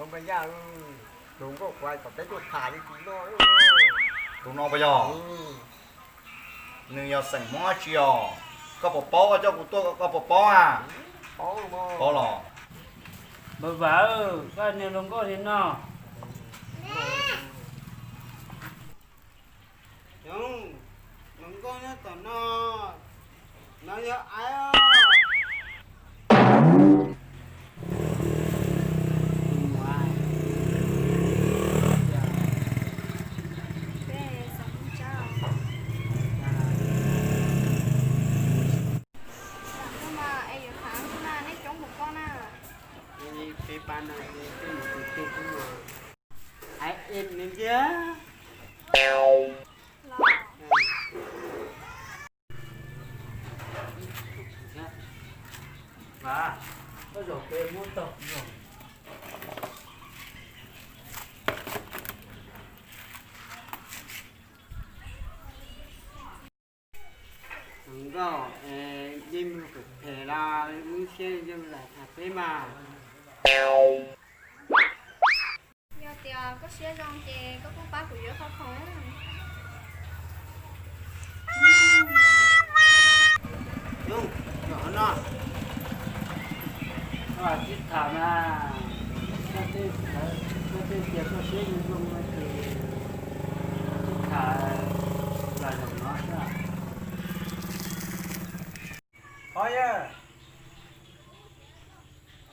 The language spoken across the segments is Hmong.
Tus nkauj kuv hais kom peb tuaj tham li tus no. Tus no puas yog? Nws yog xeem Hmoob dab tsi os? Koj puas paub, koj coj kuv tuaj koj puas paub a? Paub los. Npawg Vam, koj niag hluas nkauj li no. Yoov, hluas nkauj nyob tom no, no yog aiv os. Peb pab no, peb mus tus tij xwb mas. Hais ib me ntxiag. Los. Mas, koj zaum pem muab tau kuv. Hluas nkauj, es yeej muag phem phem los lub siab zoo lam tham peb mas. Yog tias koj siab zoo ces koj kuj pab kuv yuav qhov khoom. Zoo, no, koj tsis tham mas, koj twb tias koj siab zoo zoo no ces tsis tham los zaum no xwb. Ho yog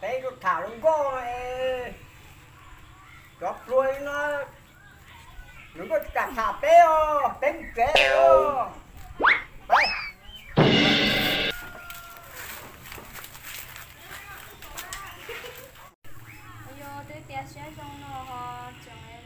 peb tuaj tham hluas nkauj no es cov pluag li no, hluas nkauj tsis kam tham peb os, peb mus tsev os. Peb. Yog twb tias siab zoo no ho tseem